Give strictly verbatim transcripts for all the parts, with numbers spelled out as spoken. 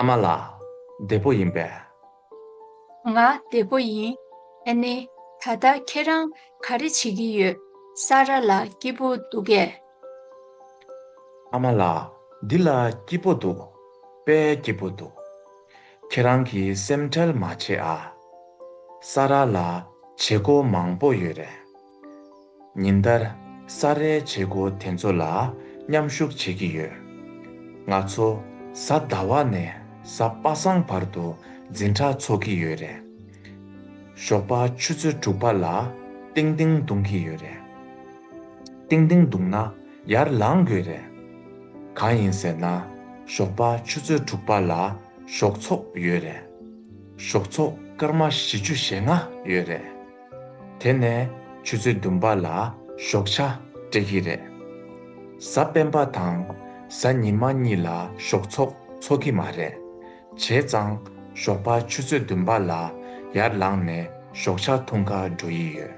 མ་ལགས། བདེ་པོ་ཡིན་པས། ང་བདེ་པོ་ཡིན། ཨ་ནི། ད་ལྟ་ཁྱེད་རང་ག་རེ་བྱེད་ཀྱི་ཡོད། ས་ར་ལགས་སྐྱིད་པོ་འདུག་གས། ཨ་མ་ལགས། འདི་ལ་སྐྱིད་པོ་འདུག་དཔེ་སྐྱིད་པོ་འདུག་ཁྱེད་རང་གིས་སེམས་ཁྲལ་མ་བྱེད་ཨ། ས་ར་ལ་བྱེད་སྒོ་མང་པོ་ཡོད་རེད། ཉིན་ལྟར་ས་རའི་བྱེད་སྒོ་དེ་ཚོ་ལ་མཉམ་ཞུགས་བྱེད་ཀྱི་ཡོད། ང་ཚོ་གཟའ་ཟླ་བ་ནས་གཟའ་པ་སངས་བར་དུ་འཛིན་གྲྭ་ཚོགས་ཀྱི་ཡོད་རེད། ཞོགས་པ་ཆུ་ཚོད་དྲུག་པ་ལ་ཏིང་ཏིང་བརྡུང་གི་ཡོད་རེད། ཏིང་ཏིང་བརྡུངས་ན་ཡར་ལངས་དགོས་རེད། གང་ཡིན་ཟེར་ན། ཞོགས་པ་ཆུ་ཚོད་དྲུག་པ་ལ་ཞོགས་ཚོགས་ཡོད་རེད། ཞོགས་ཚོགས་སྐར་མ་བཞི་བཅུ་ཞེ་ལྔ་ཡོད་རེད། དེ་ནས་ཆུ་ཚོད་བདུན་པ་ལ་ཞོགས་ཇ་སྤྲད་ཀྱི་རེད། གཟའ་སྤེན་པ་དང་གཟའ་ཉི་མ་གཉིས་ལ་ཞོགས་ཚོགས་ཚོགས་ཀྱི་མ་རེད། བྱས་ཙང་ཞོགས་པ་ཆུ་ཚོད་བདུན་པ་ལ་ཡར་ལངས་ནས་ཞོགས་ཇ་འཐུང་ག་འགྲོ་ཡི་ཡོད།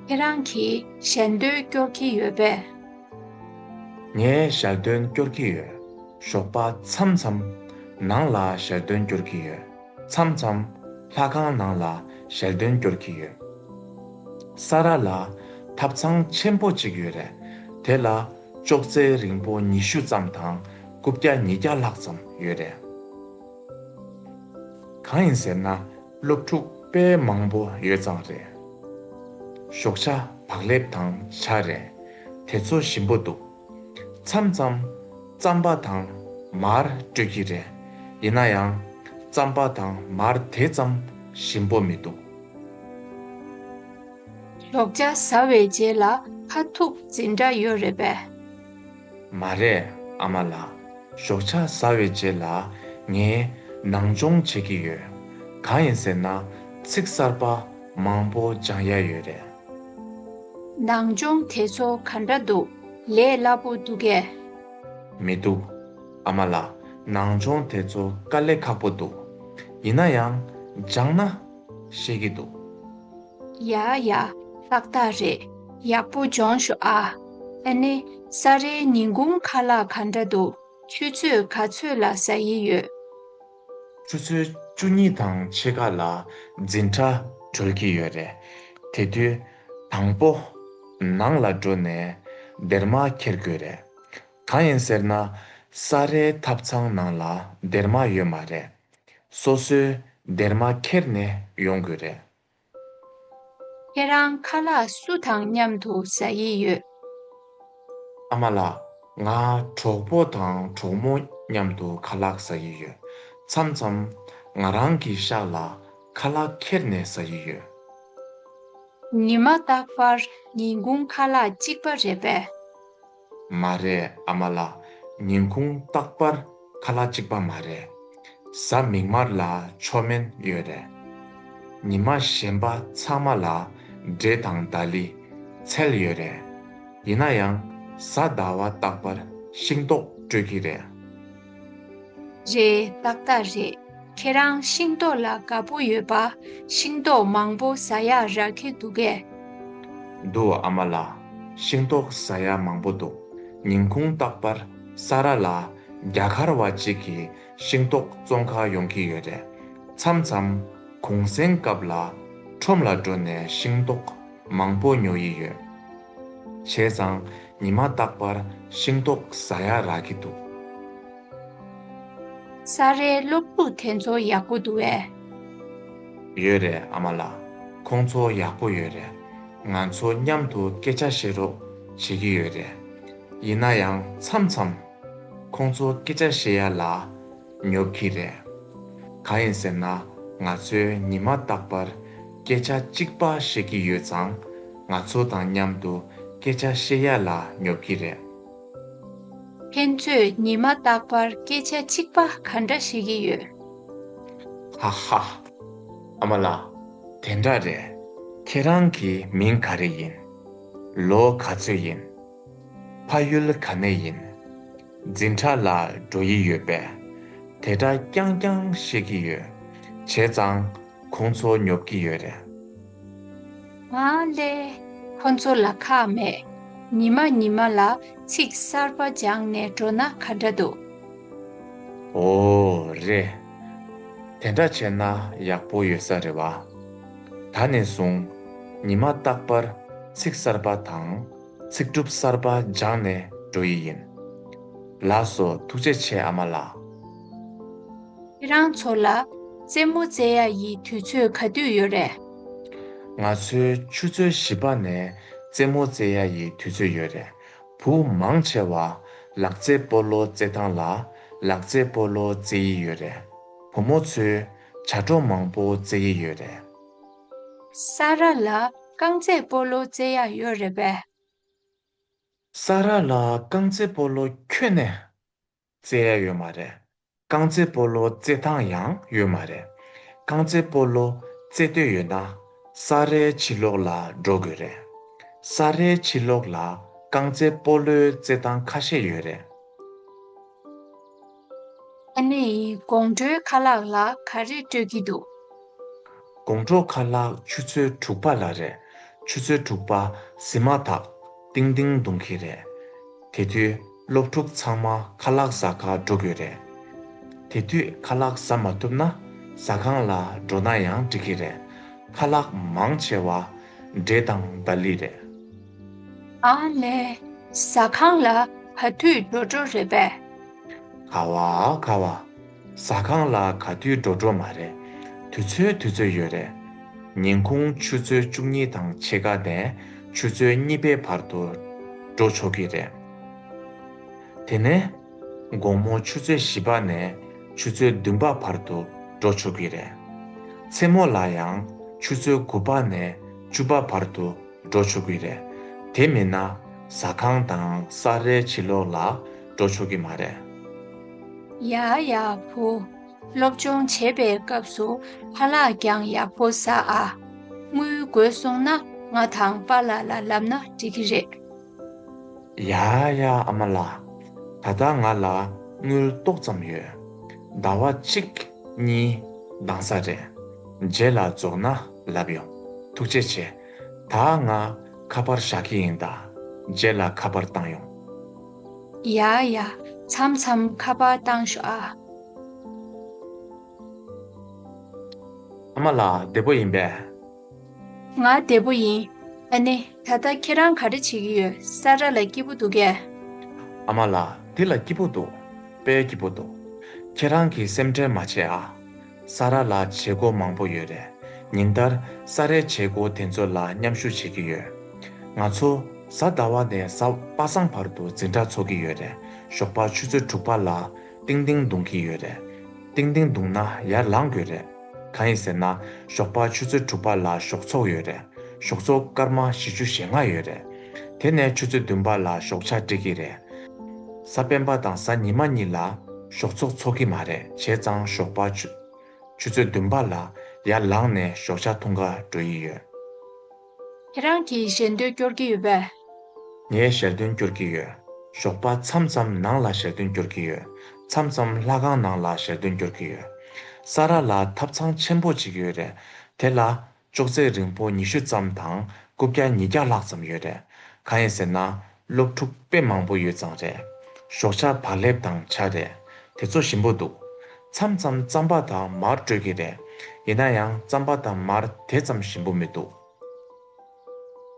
ཁྱེད་རང་གིས་ཞལ་འདོན་སྐྱོར་གྱི་ཡོད་པས། ངས་ཞལ་འདོན་སྐྱོར་གྱི་ཡོད། ཞོགས་པ་མཚམས་མཚམས་ནང་ལ་ཞལ་འདོན་སྐྱོར་གྱི་ཡོད། མཚམས་མཚམས་ལྷ་ཁང་ནང་ལ་ཞལ་འདོན་སྐྱོར་གྱི་ཡོད། ས་ར་ལ་ཐབ་ཚང་ཆེན་པོ་གཅིག་ཡོད་རེད། དེ་ལ་ཅོག་ཙེ་རིང་པོ་ཉི་ཤུ་ཙམ་དང་རྐུབ་བཀྱག་ཉིས་བརྒྱ་ལྷག་ཙམ་ཡོད་རེད། གང་ཡིན་ཟེར་ན། སློབ་ཕྲུག་དཔེ་མང་པོ་ཡོད་ཙང་རེད། ཞོགས་ཇ་བག་ལེབ་དང་ཇ་རེད། དེ་ཚོ་ཞིམ་པོ་འདུག་མཚམས་མཚམས་རྩམ་པ་དང་མར་སྤྲོད་ཀྱི་རེད། ཡིན་ན་ཡང་རྩམ་པ་དང་མར་དེ་ཙམ་ཞིམ་པོ་མི་འདུག་ཞོགས་ཇ་ཟ་བའི་རྗེས་ལ་ཕར་ཐུག་འཛིན་གྲྭ་ཡོད་རེད་པས། མ་རེད། ཨ་མ་ལགས། ཞོགས་ཇ་ཟ་བའི་རྗེས་ལ་ངས་ནང་སྦྱོང་བྱེད་ཀྱི་ཡོད། གང་ཡིན་ཟེར་ན། ཚིག་གསར་པ་མང་པོ་སྦྱང་ཡ་ཡོད་རེད། ནང་སྦྱོང་དེ་ཚོ་ག་འདྲ་འདུག་ལས་སླ་པོ་འདུག་གས། མི་འདུག་ཨ་མ་ལགས། ནང་སྦྱོང་དེ་ཚོ་དཀའ་ལས་ཁག་པོ་འདུག་ཡིན་ན་ཡང་སྦྱངས་ན་ཤེས་ཀྱི་འདུག་ཡ་ཡ། ཏག་ཏག་རེད། ཡག་པོ་སྦྱོངས་ཤོག་ཨ། ཨ་ནི། ས་རའི་ཉིན་གུང་ཁ་ལག་ག་འདྲ་འདུག་ཆུ་ཚོད་ག་ཚོད་ལ་ཟ་ཡི་ཡོད། ཆུ་ཚོད་བཅུ་གཉིས་དང་ཕྱེད་ཀ་ལ་འཛིན་གྲྭ་གྲོལ་གྱི་ཡོད་རེད། དེ་དུས་དང་པོ་ནང་ལ་འགྲོ་ནས་སྡེར་མ་འཁྱེར་དགོས་རེད། གང་ཡིན་ཟེར་ན། ས་རའི་ཐབ་ཚང་ནང་ལ་སྡེར་མ་ཡོད་མ་རེད། སོ་སོའི་སྡེར་མ་འཁྱེར་ནས་ཡོང་དགོས་རེད། ཁྱེད་རང་ཁ་ལག་སུ་དང་མཉམ་དུ་ཟ་ཡི་ཡོད། ཨ་མ་ལགས། ང་གྲོགས་པོ་དང་གྲོགས་མོ་མཉམ་དུ་ཁ་ལག་ཟ་ཡི་ཡོད། མཚམས་མཚམས་ང་རང་གི་ཤག་ལ་ཁ་ལག་འཁྱེར་ནས་ཟ་ཡི་ཡོད། ཉི་མ་རྟག་པར་ཉིན་གུང་ཁ་ལག་གཅིག་པ་རེད་པས། མ་རེད། ཨ་མ་ལགས། ཉིན་གུང་རྟག་པར་ཁ་ལག་གཅིག་པ་མ་རེད། གཟའ་མིག་དམར་ལ་མཆོད་མེ་ཡོད་རེད། ཉི་མ་གཞན་པ་ཚང་མ་ལ་འབྲས་དང་ད་ལི། ཚལ་ཡོད་རེད། ཡིན་ན་ཡང་གཟའ་ཟླ་བ་རྟག་པར་ཤིང་ཏོག་སྤྲོད་ཀྱི་རེད། རེད། ཏག་ཏག་རེད། ཁྱེད་རང་ཤིང་ཏོག་ལ་དགའ་པོ་ཡོད་པ། ཤིང་ཏོག་མང་པོ་ཟ་ཡག་རག་གི་འདུག་གས། འདུག་ཨ་མ་ལགས། ཤིང་ཏོག་ཟ་ཡག་མང་པོ་འདུག་ཉིན་གུང་རྟག་པར་ས་ར་ལ་རྒྱ་གར་བ་གཅིག་གིས་ཤིང་ཏོག་བཙོང་ག་ཡོང་གི་ཡོད་རེད། མཚམས་མཚམས་གུང་སེང་སྐབས་ལ་ཁྲོམ་ལ་འགྲོ་ནས་ཤིང་ཏོག་མང་པོ་ཉོ་ཡི་ཡོད། བྱས་ཙང་ཉི་མ་རྟག་པར་ཤིང་ཏོག་ཟ་ཡག་རག་གི་འདུག་ས་རའི་སློབ་ཕྲུག་དེ་ཚོ་ཡག་པོ་འདུག་གས། ཡོད་རེད་ཨ་མ་ལགས། ཁོང་ཚོ་ཡག་པོ་ཡོད་རེད། ང་ཚོ་མཉམ་དུ་སྐད་ཆ་བཤད་རོགས་བྱེད་ཀྱི་ཡོད་རེད། ཡིན་ན་ཡང་མཚམས་མཚམས་ཁོང་ཚོ་སྐད་ཆ་བཤད་ཡ་ལ་ཉོབ་ཀྱི་རེད། གང་ཡིན་ཟེར་ན། ང་ཚོས་ཉི་མ་རྟག་པར་སྐད་ཆ་གཅིག་པ་བཤད་ཀྱི་ཡོད་ཙང་། ང་ཚོ་དང་མཉམ་དུ་སྐད་ཆ་བཤད་ཡ་ལ་ཉོབ་ཀྱི་རེད། ཁྱེད་ཚོས་ཉི་མ་རྟག་པར་སྐད་ཆ་གཅིག་པ་ག་འདྲ་བཤད་ཀྱི་ཡོད། ཧ་ཧ། ཨ་མ་ལགས། དེ་འདྲ་རེད། ཁྱེད་རང་གི་མིང་ག་རེ་ཡིན། ལོ་ག་ཚོད་ཡིན། ཕ་ཡུལ་ག་ནས་ཡིན། འཛིན་གྲྭ་ལ་འགྲོ་ཡི་ཡོད་པས། དེ་འདྲ་རྐྱང་རྐྱང་བཤད་ཀྱི་ཡོད། བྱས་ཙང་ཁོང་ཚོ་ཉོབ་ཀྱི་ཡོད་རེད། མ་ལས། ཁོང་ཚོ་ལ་ཁག་མེད། ཉི་མ་ཉི་མ་ལ་ཚིག་གསར་པ་སྦྱངས་ནས་འགྲོ་ན་ག་འདྲ་འདུག་ཨོ་རེད། དེ་འདྲ་བྱས་ན་ཡག་པོ་ཡོད་ས་རེད་བ། ད་ནས་བཟུང་ཉི་མ་རྟག་པར་ཚིག་གསར་པ་དང་ཚིག་གྲུབ་གསར་པ་སྦྱངས་ནས་འགྲོ་ཡི་ཡིན། ལགས་སོ། ཐུགས་རྗེ་ཆེ་ཨ་མ་ལགས། ཁྱེད་རང་ཚོ་ལ་རྩེད་མོ་རྩེ་ཡ་ཡི་དུས་ཚོད་ག་དུས་ཡོད་རེད། ང་ཚོའི་ཆུ་ཚོད་བཞི་པ་ནས་རྩེད་མོ་རྩེ་ཡ་ཡི་དུས་ཚོད་ཡོད་རེད། བུ་མང་ཆེ་བ་ལག་རྩེད་སྤོ་ལོ་རྩེད་ཐང་ལ་ལག་རྩེད་སྤོ་ལོ་རྩེ་ཡི་ཡོད་རེད། བུ་མོ་ཚོས་བྱ་སྒྲོ་མང་པོ་རྩེ་ཡི་ཡོད་རེད། ས་ར་ལ་རྐང་རྩེད་སྤོ་ལོ་རྩེ་ཡ་ཡོད་རེད་པས། ས་ར་ལ་རྐང་རྩེད་སྤོ་ལོ་ཁྱོན་ནས་རྩེ་ཡ་ཡོད་མ་རེད། རྐང་རྩེད་སྤོ་ལོ་རྩེད་ཐང་ཡང་ཡོད་མ་རེད། རྐང་རྩེད་སྤོ་ལོ་རྩེ་འདོད་ཡོད་ན་ས་རའི་ཕྱི་ལོགས་ལ་འགྲོ་དགོས་རེད། ས་རའི་ཕྱི་ལོགས་ལ་རྐང་རྩེད་སྤོ་ལོའི་རྩེད་ཐང་ཁ་ཤས་ཡོད་རེད། ཨ་ནི་དགོང་དྲོའི་ཁ་ལག་ལ་ག་རེ་སྤྲོད་ཀྱི་འདུག་དགོང་དྲོ་ཁ་ལག་ཆུ་ཚོད་དྲུག་པ་ལ་རེད། ཆུ་ཚོད་དྲུག་པ་ཟིན་མ་ཐག་ཏིང་ཏིང་རྡུང་གི་རེད། དེ་དུས་སློབ་ཕྲུག་ཚང་མ་ཁ་ལག་ཟ་ག་འགྲོ་དགོས་རེད། དེ་དུས་ཁ་ལག་ཟ་མ་ཐུབ་ན་ཟ་ཁང་ལ་འགྲོ་ན་ཡང་འགྲིག་གི་རེད། ཁ་ལག་མང་ཆེ་བ་འབྲས་དང་ཏཱ་ལི་རེད། ཨ་ལས། ཟ་ཁང་ལ་ག་དུས་འགྲོ་འགྲོ་རེད་པས། ག་བ་ག་བ། ཟ་ཁང་ལ་ག་དུས་འགྲོ་འགྲོ་མ་རེད། དུས་ཚོད་དུས་ཚོད་ཡོད་རེད། ཉིན་གུང་ཆུ་ཚོད་བཅུ་གཉིས་དང་ཕྱེད་ཀ་ནས་ཆུ་ཚོད་གཉིས་པའི་བར་དུ་འགྲོ་ཆོག་གི་རེད། དེ་ནས་དགོང་མོ་ཆུ་ཚོད་བཞི་པ་ནས་ཆུ་ཚོད་བདུན་པ་བར་དུ་འགྲོ་ཆོག་གི་རེད། མཚན་མོ་ལ་ཡང་ཆུ་ཚོད་དགུ་པ་ནས་བཅུ་པ་བར་དུ་འགྲོ་ཆོག་གི་རེད། དེ་མིན་ན་ཟ་ཁང་དང་ས་རའི་ཕྱི་ལོགས་ལ་འགྲོ་ཆོག་གི་མ་རེད། ཡ་ཡ་བུ། སློབ་སྦྱོང་བྱེད་པའི་སྐབས་སུ་ཁ་ལག་ཀྱང་ཡག་པོ་ཟ་ཨ། དངུལ་དགོས་སོང་ན་ང་དང་པཱ་ལགས་ལ་ལབ་ན་འགྲིག་གི་རེད། ཡ་ཡ་ཨ་མ་ལགས། ད་ལྟ་ང་ལ་དངུལ་ཏོག་ཙམ་ཡོད། ཟླ་བ་གཅིག་གཉིས་འདང་ས་རེད། རྗེས་ལ་རྫོགས་ན་ལབ་ཡོང་། ཐུགས་རྗེ་ཆེ། ད་ང་ཁ་པར་བཞག་གི་ཡིན་ད། རྗེས་ལ་ཁ་པར་བཏང་ཡོང་། ཡ་ཡ། མཚམས་མཚམས་ཁ་པར་བཏང་ཤོག་ཨ། ཨ་མ་ལགས་བདེ་པོ་ཡིན་པས། ང་བདེ་པོ་ཡིན། ཨ་ནི་ད་ལྟ་ཁྱེད་རང་ག་རེ་བྱེད་ཀྱི་ཡོད། ས་ར་ལ་སྐྱིད་པོ་འདུག་གས། ཨ་མ་ལགས་འདི་ལ་སྐྱིད་པོ་འདུག་དཔེ་སྐྱིད་པོ་འདུག་ཁྱེད་རང་གིས་སེམས་ཁྲལ་མ་བྱེད་ཨ། ས་ར་ལ་བྱེད་སྒོ་མང་པོ་ཡོད་རེད། ཉིན་ལྟར་ས་རའི་བྱེད་སྒོ་དེ་ཚོ་ལ་མཉམ་ཞུགས་བྱེད་ཀྱི་ཡོད། ང་ཚོ་གཟའ་ཟླ་བ་ནས་གཟའ་པ་སངས་བར་དུ་འཛིན་གྲྭ་ཚོགས་ཀྱི་ཡོད་རེད། ཞོགས་པ་ཆུ་ཚོད་དྲུག་པ་ལ་ཏིང་ཏིང་རྡུང་གི་ཡོད་རེད། ཏིང་ཏིང་རྡུང་ན་ཡར་ལངས་དགོས་རེད། གང་ཡིན་ཟེར་ན་ཞོགས་པ་ཆུ་ཚོད་དྲུག་པ་ལ་ཞོགས་ཚོགས་ཡོད་རེད། ཞོགས་ཚོགས་སྐར་མ་བཞི་བཅུ་ཞེ་ལྔ་ཡོད་རེད། དེ་ནས་ཆུ་ཚོད་བདུན་པ་ལ་ཞོགས་ཇ་སྤྲད་ཀྱི་རེད། གཟའ་སྤེན་པ་དང་གཟའ་ཉི་མ་གཉིས་ལ་ཞོགས་ཚོགས་ཚོགས་ཀྱི་མ་རེད། བྱས་ཙང་ཞོགས་པ་ཆུ་ཆུ་ཚོད་བདུན་པ་ལ་ཡར་ལངས་ནས་ཞོགས་ཇ་འཐུང་ག་འགྲོ་ཡི་ཡོད། ཁྱེད་རང་གིས་ཞལ་འདོན་སྐྱོར་གྱི་ཡོད་པས། ངས་ཞལ་འདོན་སྐྱོར་གྱི་ཡོད། ཞོགས་པ་མཚམས་མཚམས་ནང་ལ་ཞལ་འདོན་སྐྱོར་གྱི་ཡོད། མཚམས་མཚམས་ལྷ་ཁང་ནང་ལ་ཞལ་འདོན་སྐྱོར་གྱི་ཡོད། ས་ར་ལ་ཐབ་ཚང་ཆེན་པོ་གཅིག་ཡོད་རེད། དེ་ལ་ཅོག་ཙེ་རིང་པོ་ཉི་ཤུ་ཙམ་དང་རྐུབ་བཀྱག་ཉིས་བརྒྱ་ལྷག་ཙམ་ཡོད་རེད། གང་ཡིན་ཟེར་ན་སློབ་ཕྲུག་དཔེ་མང་པོ་ཡོད་ཙང་རེད། ཞོགས་ཇ་བག་ལེབ་དང་ཇ་རེད། དེ་ཚོ་ཞིམ་པོ་འདུག་མཚམས་མཚམས་རྩམ་པ་དང་མར་སྤྲོད་ཀྱི་རེད། ཡིན་ན་ཡང་རྩམ་པ་དང་མར་དེ་ཙམ་ཞིམ་པོ་མི་འདུག་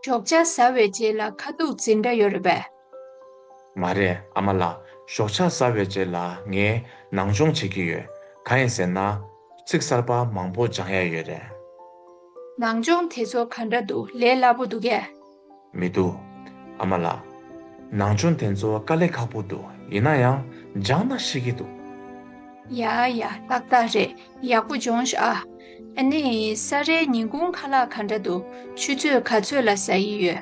ཞོགས་ཇ་ཟ་བའི་རྗེས་ལ་ཁ་ཐུག་འཛིན་གྲྭ་ཡོད་རེད་པས། མ་རེད་ཨ་མ་ལགས། ཞོགས་ཇ་ཟ་བའི་རྗེས་ལ་ངས་ནང་སྦྱོང་བྱེད་ཀྱི་ཡོད། གང་ཡིན་ཟེར་ན། ཚིག་གསར་པ་མང་པོ་སྦྱང་ཡ་ཡོད་རེད། ནང་སྦྱོང་དེ་ཚོ་ག་འདྲ་འདུག་ལས་སླ་པོ་འདུག་གས། མི་འདུག་ཨ་མ་ལགས། ནང་སྦྱོང་དེ་ཚོ་དཀའ་ལས་ཁག་པོ་འདུག་ཡིན་ན་ཡང་སྦྱང་ན་ཤེས་ཀྱི་འདུག་ཡ་ཡ་ཏག་ཏག་རེད། ཡག་པོ་སྦྱོངས་ཤག་ཨ། ཨ་ནི་ས་རའི་ཉིན་གུང་ཁ་ལག་ག་འདྲ་འདུག་ཆུ་ཚོད་ག་ཚོད་ལ་ཟ་ཡི་ཡོད།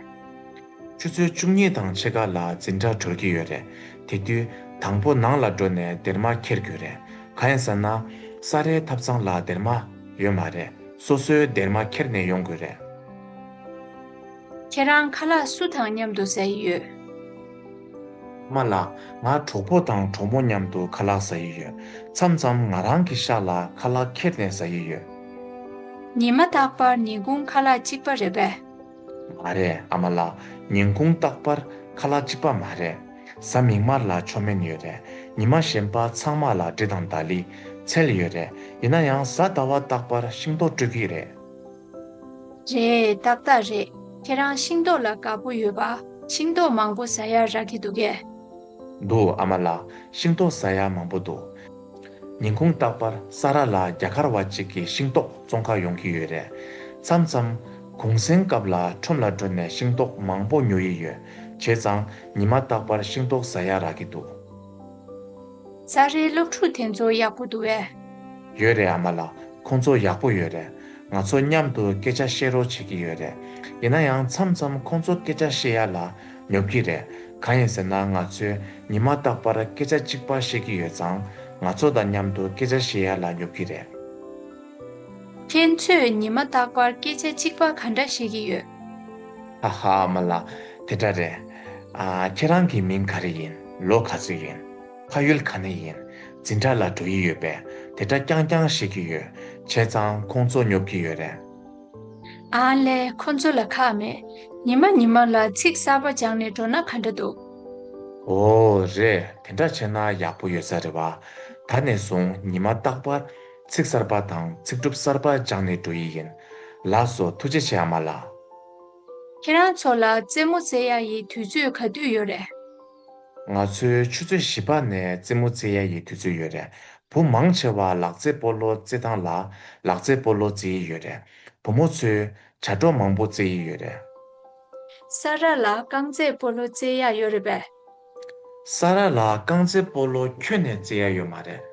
ཆུ་ཚོད་བཅུ་གཉིས་དང་ཕྱེད་ཀ་ལ་འཛིན་གྲྭ་གྲོལ་གྱི་ཡོད་རེད། དེ་དུས་དང་པོ་ནང་ལ་འགྲོ་ནས་སྡེར་མ་འཁྱེར་དགོས་རེད། གང་ཡིན་ཟེར་ན། ས་རའི་ཐབ་ཚང་ལ་སྡེར་མ་ཡོད་མ་རེད། སོ་སོའི་སྡེར་མ་འཁྱེར་ནས་ཡོང་དགོས་རེད། ཁྱེད་རང་ཁ་ལག་སུ་དང་མཉམ་དུ་ཟ་ཡི་ཡོད། མ་ལགས། ང་གྲོགས་པོ་དང་གྲོགས་མོ་མཉམ་དུ་ཁ་ལག་ཟ་ཡི་ཡོད། མཚམས་མཚམས་ང་རང་གི་ཤག་ལ་ཁ་ལག་འཁྱེར་ནས་ཟ་ཡི་ཡོད། ཉི་མ་རྟག་པར་ཉིན་གུང་ཁ་ལག་གཅིག་པ་རེད་པས། མ་རེད་ཨ་མ་ལགས། ཉིན་གུང་རྟག་པར་ཁ་ལག་གཅིག་པ་མ་རེད། གཟའ་མིག་དམར་ལ་མཆོད་མེ་ཡོད་རེད། ཉི་མ་གཞན་པ་ཚང་མ་ལ་འབྲས་དང་ད་ལི་ཚལ་ཡོད་རེད། ཡིན་ན་ཡང་གཟའ་ཟླ་བ་རྟག་པར་ཤིང་ཏོག་སྤྲོད་ཀྱི་རེད། རེད། ཏག་ཏག་རེད། ཁྱེད་རང་ཤིང་ཏོག་ལ་དགའ་པོ་ཡོད་པ། ཤིང་ཏོག་མང་པོ་ཟ་ཡ་རག་གི་འདུག་གས། འདུག་ཨ་མ་ལགས། ཤིང་ཏོག་ཟ་ཡ་མང་པོ་འདུག་ཉིན་གུང་རྟག་པར་ས་ར་ལ་རྒྱ་གར་བ་གཅིག་གིས་ཤིང་ཏོག་བཙོང་ག་ཡོང་གི་ཡོད་རེད། མཚམས་མཚམས་གུང་སེང་སྐབས་ལ་ཁྲོམ་ལ་འགྲོ་ནས་ཤིང་ཏོག་མང་པོ་ཉོ་ཡི་ཡོད། བྱས་ཙང་ཉི་མ་རྟག་པར་ཤིང་ཏོག་ཟ་ཡ་རག་གི་འདུག་ས་རའི་སློབ་ཕྲུག་དེ་ཚོ་ཡག་པོ་འདུག་གས། ཡོད་རེད་ཨ་མ་ལགས། ཁོང་ཚོ་ཡག་པོ་ཡོད་རེད། ང་ཚོ་མཉམ་དུ་སྐད་ཆ་བཤད་རོགས་བྱེད་ཀྱི་ཡོད་རེད། ཡིན་ན་ཡང་མཚམས་མཚམས་ཁོང་ཚོ་སྐད་ཆ་བཤད་ཡ་ལ་ཉོབ་ཀྱི་རེད། གང་ཡིན་ཟེར་ན་ང་ཚོས་ཉི་མ་རྟག་པར་སྐད་ཆ་གཅིག་པ་བཤད་ཀྱི་ཡོད་ཙང་ང་ཚོ་དང་མཉམ་དུ་སྐད་ཆ་བཤད་ཡ་ལ་ཉོབ་ཀྱི་རེད། ཁྱེད་ཚོས་ཉི་མ་རྟག་པར་སྐད་ཆ་གཅིག་པ་ག་འདྲ་བཤད་ཀྱི་ཡོད། ཧ་ཧ་ཨ་མ་ལགས། དེ་འདྲ་རེད། ཨ། ཁྱེད་རང་གི་མིང་ག་རེ་ཡིན། ལོ་ག་ཚོད་ཡིན། ཕ་ཡུལ་ག་ནས་ཡིན། འཛིན་གྲྭ་ལ་འགྲོ་ཡི་ཡོད་པས། དེ་འདྲ་རྐྱང་རྐྱང་བཤད་ཀྱི་ཡོད། བྱས་ཙང་ཁོང་ཚོ་ཉོབ་ཀྱི་ཡོད་རེད། ཨ་ལས། ཁོང་ཚོ་ལ་ཁག་མེད། ཉི་མ་ཉི་མ་ལ་ཚིག་གསར་པ་སྦྱངས་ནས་འགྲོ་ན་ག་འདྲ་འདུག་ཨོ་རེད། དེ་འདྲ་བྱས་ན་ཡག་པོ་ཡོད་ས་རེད་བ། ད་ནས་བཟུང་ཉི་མ་རྟག་པར་ཚིག་གསར་པ་དང་ཚིག་གྲུབ་གསར་པ་སྦྱངས་ནས་འགྲོ་ཡི་ཡིན། ལགས་སོ། ཐུགས་རྗེ་ཆེ་ཨ་མ་ལགས། ཁྱེད་རང་ཚོ་ལ་རྩེད་མོ་རྩེ་ཡ་ཡི་དུས་ཚོད་ག་དུས་ཡོད་རེད། ང་ཚོའི་ཆུ་ཚོད་བཞི་པ་ནས་རྩེད་མོ་རྩེ་ཡ་ཡི་དུས་ཚོད་ཡོད་རེད། བུ་མང་ཆེ་བ་ལག་རྩེད་སྤོ་ལོ་རྩེད་ཐང་ལ་ལག་རྩེད་སྤོ་ལོ་རྩེ་ཡི་ཡོད་རེད། བུ་མོ་ཚོས་བྱ་སྒྲོ་མང་པོ་རྩེ་ཡི་ཡོད་རེད། ས་ར་ལ་རྐང་རྩེད་སྤོ་ལོ་རྩེ་ཡ་ཡོད་རེད་པས། ས་ར་ལ་རྐང་རྩེད་སྤོ་ལོ་ཁྱོན་ནས་རྩེ་ཡ་ཡོད་མ་རེད།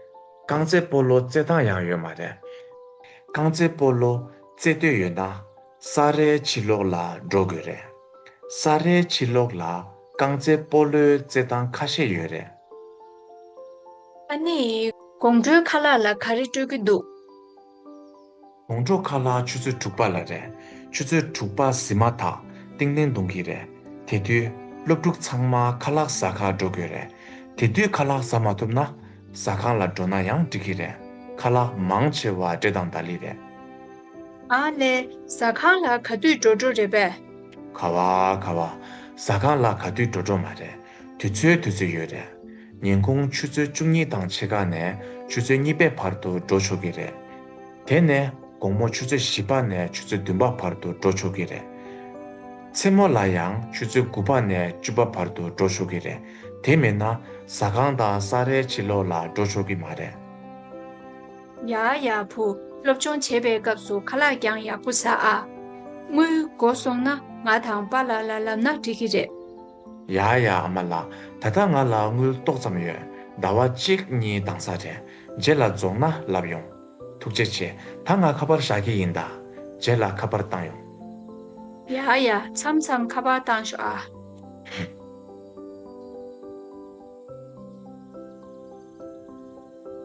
རྐང་རྩེད་སྤོ་ལོ་རྩེད་ཐང་ཡང་ཡོད་མ་རེད། རྐང་རྩེད་སྤོ་ལོ་རྩེ་འདོད་ཡོད་ན་ས་རའི་ཕྱི་ལོགས་ལ་འགྲོ་དགོས་རེད། ས་རའི་ཕྱི་ལོགས་ལ་རྐང་རྩེད་སྤོ་ལོའི་རྩེད་ཐང་ཁ་ཤས་ཡོད་རེད། ཨ་ནི། དགོང་དྲོའི་ཁ་ལག་ལ་ག་རེ་སྤྲོད་ཀྱི་འདུག་དགོང་དྲོ་ཁ་ལག་ཆུ་ཚོད་དྲུག་པ་ལ་རེད། ཆུ་ཚོད་དྲུག་པ་ཟིན་མ་ཐག་ཏིང་ཏིང་གདུང་གི་རེད། དེ་དུས་སློབ་ཕྲུག་ཚང་མ་ཁ་ལག་ཟ་གར་འགྲོ་དགོས་རེད། དེ་དུས་ཁ་ལག་ཟ་མ་ཐུབ་ན་ཟ་ཁང་ལ་འགྲོ་ན་ཡང་འགྲིག་གི་རེད། ཁ་ལག་མང་ཆེ་བ་འབྲས་དང་ད་ལི་རེད། ཨ་ལས། ཟ་ཁང་ལ་ག་དུས་འགྲོ་འགྲོ་རེད་པས། ག་བ་ག་བ། ཟ་ཁང་ལ་ག་དུས་འགྲོ་འགྲོ་མ་རེད། དུས་ཚོད་དུས་ཚོད་ཡོད་རེད། ཉིན་གུང་ཆུ་ཚོད་བཅུ་གཉིས་དང་ཕྱེད་ཀ་ནས་ཆུ་ཚོད་གཉིས་པའི་བར་དུ་འགྲོ་ཆོག་གི་རེད། དེ་ནས་དགོང་མོ་ཆུ་ཚོད་བཞི་པ་ནས་ཆུ་ཚོད་བདུན་པ་བར་དུ་འགྲོ་ཆོག་གི་རེད། མཚན་མོ་ལ་ཡང་ཆུ་ཚོད་དགུ་པ་ནས་བཅུ་པ་བར་དུ་འགྲོ་ཆོག་གི་རེད། དེ་མིན་ན་ཟ་ཁང་དང་ས་རའི་ཕྱི་ལོགས་ལ་འགྲོ་ཆོག་གི་མ་རེད། ཡ་ཡ་བུ། སློབ་སྦྱོང་བྱེད་པའི་སྐབས་སུ་ཁ་ལག་ཀྱང་ཡག་པོ་ཟ་ཨ། དངུལ་དགོས་སོང་ན་ང་དང་པཱ་ལགས་ལ་ལབ་ན་འགྲིག་གི་རེད། ཡ་ཡ་ཨ་མ་ལགས། ད་ལྟ་ང་ལ་དངུལ་ཏོག་ཙམ་ཡོད། ཟླ་བ་གཅིག་གཉིས་འདང་ས་རེད། རྗེས་ལ་རྫོགས་ན་ལབ་ཡོང་། ཐུགས་རྗེ་ཆེ། ད་ང་ཁ་པར་བཞག་གི་ཡིན་ད། རྗེས་ལ་ཁ་པར་བཏང་ཡོང་། ཡ་ཡ། མཚམས་མཚམས་ཁ་པར་བཏང་ཤོག་ཨ།